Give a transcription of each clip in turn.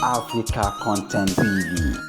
Africa Content TV.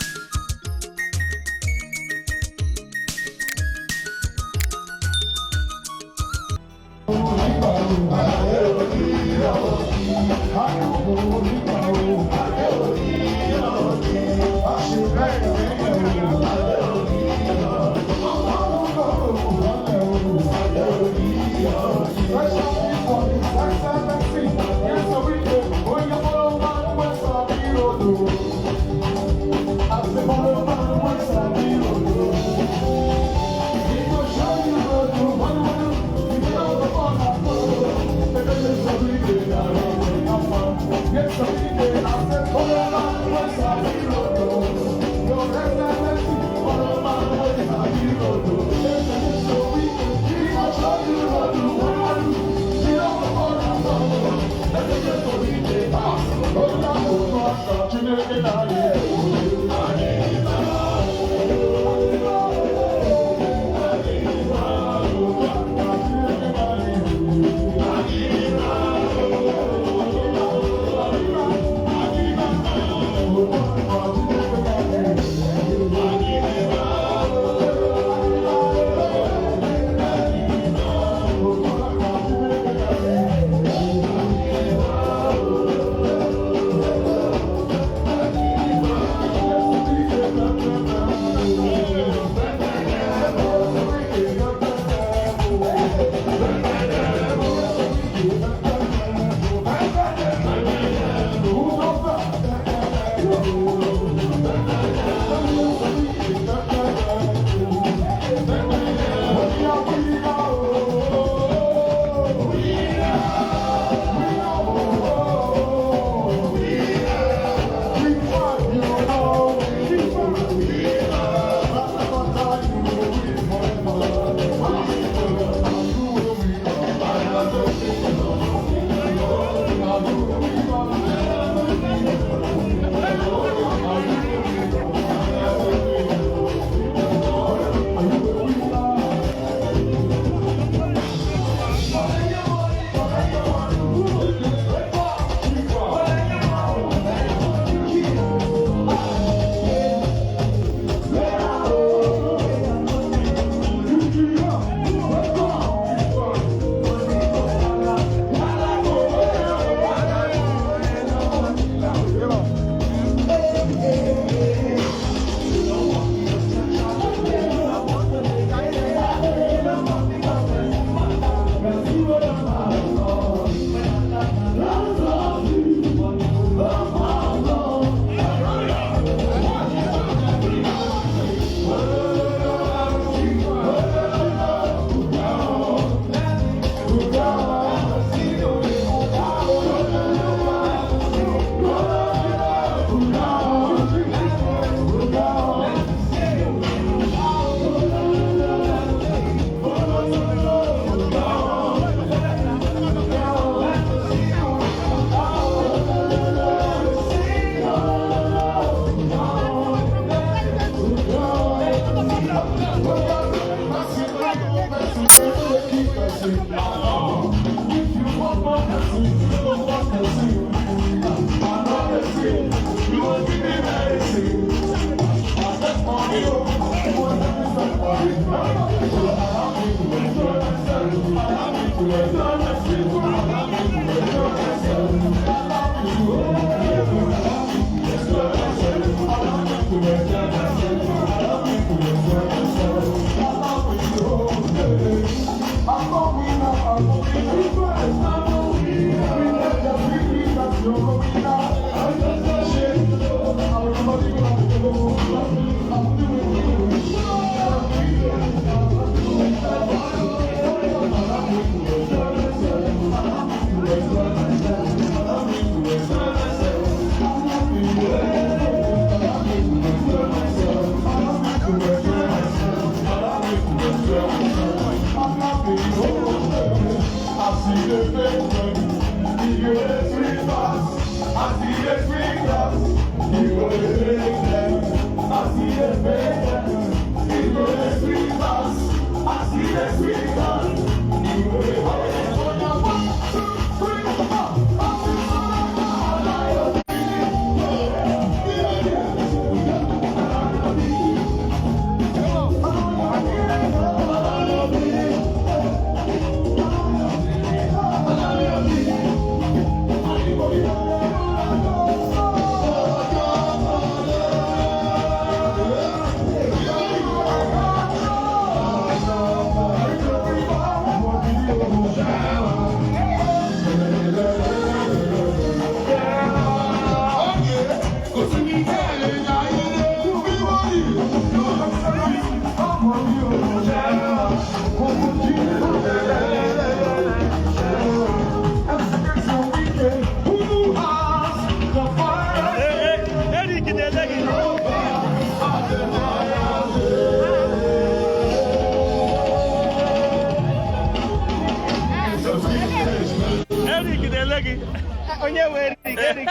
Onye were Eric, Eric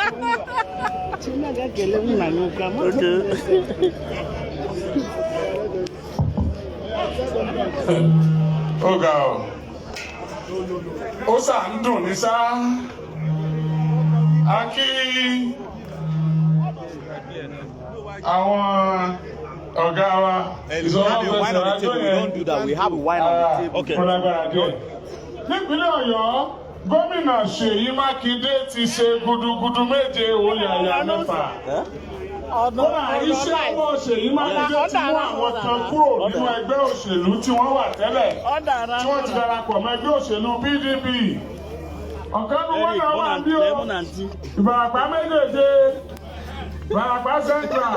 Chineke kele nna gị ụka. Ó ga ọ, ó sà ń dùn ní sá. A kí àwọn ọ̀gá wa. We have a wine on the table. We don't do that. We have a wine on the table. Okay. Lágbára díẹ̀. Nípínlẹ̀ Ọ̀yọ́, Gómìnà Ṣèyí Mákindé ti ṣe gudugudu méje òun yàyà mẹ́fà. Kódà, iṣẹ́ ọwọ́ Ṣèyí Mákindé ti mú àwọn kan kúrò nínú ẹgbẹ́ òṣèlú tí wọ́n wà tẹ́lẹ̀, tí wọ́n ti darapọ̀ mọ́ ẹgbẹ́ òṣèlú PDP. Ọ̀kan ní wọ́n náà wà bí o, Ìbàràpá méjèèjì, Ìbàràpá Central,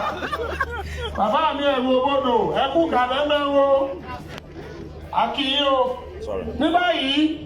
bàbá mi ẹ̀rù òbodò, ẹkú kàlẹ́ mẹ́wọ́, akíyí o. Ní báyìí.